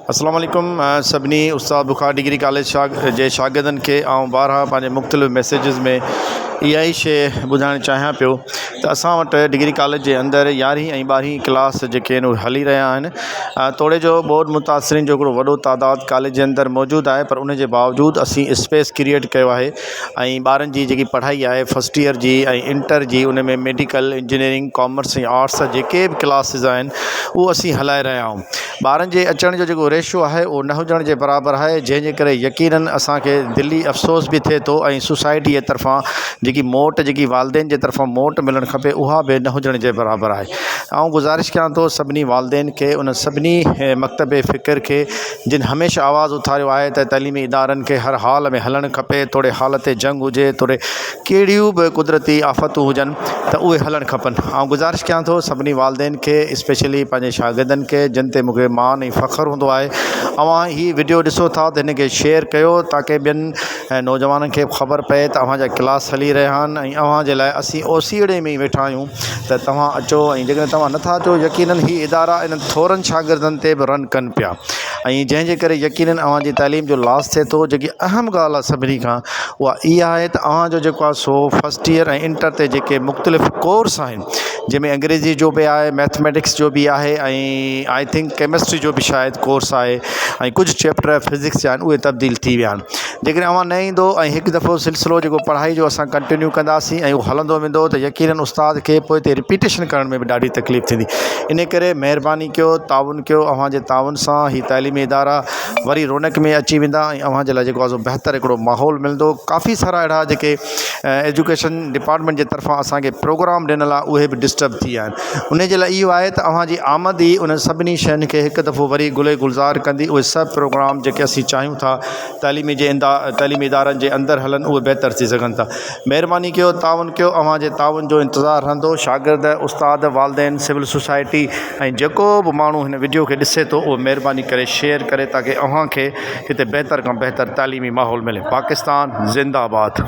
السلام عليڪم سڀني استاد بخار ڊگري ڪاليج شاگ جي شاگردن کي آئون بارها پنهنجي مختلف ميسيجز ۾ اها ئي شيء ٻڌائڻ چاهيان پيو ته اسان وٽ ڊگري ڪاليج جي اندر يارهين ۽ ٻارهين ڪلاس جيڪي آهن اهي هلي رهيا آهن توڙي جو ٻوڏ متاثرين جو هڪڙو وڏو تعداد ڪاليج جي اندر موجود آهي پر ان جي باوجود اسين اسپيس ڪريئيٽ ڪيو آهي ۽ ٻارن جي جيڪي پڙهائي آهي فرسٽ ايئر جي ۽ انٽر جي ان ۾ ميڊيڪل انجنيئرنگ ڪامرس ۽ آرٽس جا جيڪي به ڪلاسز آهن اهو اسين هلائي رهيا آهيون. ٻارن جي اچڻ جو جيڪو ريشو آهي اهو نه هجڻ جي برابر آهي جنهن جي ڪري يقينن اسان کي دلي افسوس به ٿئي ٿو ۽ سوسائٽي جي طرفان جيڪي موٽ جيڪي والدين جي طرفان موٽ ملڻ کپي اها به نه هجڻ جي برابر آهي. آئون گذارش ڪيان ٿو سڀني والدين کي ان سڀني مڪتب فڪر کي جن هميشه آواز اٿاريو آهي ته تعليمي ادارن کي هر حال ۾ هلڻ کپي توڙي حالت جنگ هجي توڙي ڪهڙيون به قدرتي آفتون هجن ته اهي هلڻ کپن. آئون گذارش ڪيان ٿو سڀني والدين کي اسپيشلي پنهنجي شاگردن کي جن تي مونکي مان ۽ فخر هوندو آهي اوهان هي وڊيو ڏسو ٿا ته هن کي شيئر ڪيو تاڪه ٻين نوجوانن کي به خبر پئي ته اوهان جا ڪلاس هلي رهيا آهن ۽ اوهان جي لاء اسين اوسيئڙي ۾ ئي ويٺا آهيون ته توهان اچو ۽ جيڪڏهن توهان نٿا اچو يقينن هي ادارا انهن ٿورن شاگردن تي به رن ڪن پيا ۽ جنهن جي ڪري يقينن اوهان جي تعليم جو لاس ٿئي ٿو جيڪي اهم ڳالهه آهي سڀني کان اها اها آهي ته اوهان جو جيڪو آهي سو فرسٽ ايئر ۽ انٽر تي جيڪي مختلف ڪورس آهن جنهن ۾ انگريزي جو به آهي ميٿميٽڪس جو به آهي ۽ I think chemistry جو به شايد ڪورس آهي ۽ ڪجهه چيپٽر فزڪس جا آهن اهي تبديل ٿي ويا آهن جيڪڏهن اوهان نه ايندو ۽ هڪ دفعو سلسلو جيڪو پڙهائي جو اسان ڪنٽينيو ڪنداسين ۽ اهو هلندو ويندو ته يقينن استاد کي پوئتي رپيٽيشن ڪرڻ ۾ به ڏاڍي تڪليف ٿيندي ان ڪري مهرباني ڪيو تعاون ڪيو اوهان جي تعاون سان هي تعليمي ادارا وري رونق ۾ اچي ويندا ۽ اوهان جي لاء جيڪو آهي سو بهتر هڪڙو ماحول ملندو ڪافي سارا اهڙا جيڪي ايجوڪيشن ڊپارٽمينٽ جي طرفان اسانکي پروگرام ڏنل آهي اهي به ڊسٽرب ٿي ويا آهن ان جي لاء اهو آهي ته اوهان جي آمد ئي انهن سڀني شين کي هڪ دفعو وري گل گلزار ڪندي اهي سڀ پروگرام جيڪي اسين چاهيون ٿا تعليمي جي اندا تعليمي ادارن جي اندر هلن اهي بهتر ٿي سگهن ٿا مهرباني ڪيو تعاون ڪيو اوهان جي تعاون جو انتظار رهندو شاگرد استاد والدين سول سوسائٽي ۽ جيڪو به ماڻهو هن وڊيو کي ڏسي ٿو اهو مهرباني ڪري شيئر ڪري تاڪه اوهان کي هتي بهتر کان بهتر تعليمي ماحول ملي پاڪستان زنده آباد.